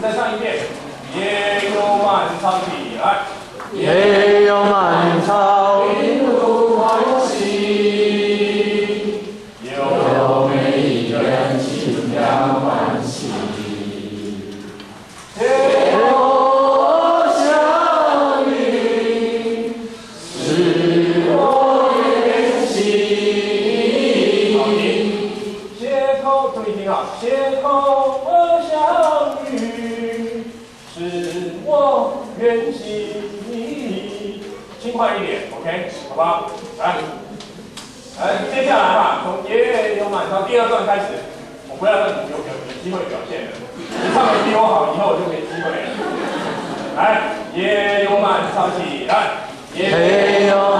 再唱一遍，野有蔓草起來。野有蔓草一路歡喜，有有每一人心兩歡喜。邂逅相遇，是我願心。好，停。邂逅，注意聽啊，邂逅而相遇，是我願心。輕快一點，OK，好不好？來，來，接下來哈，從野有蔓草第二段開始，我不要讓你有機會表現了。你唱的比我好，以後我就沒機會了。來，野有蔓草起來，野有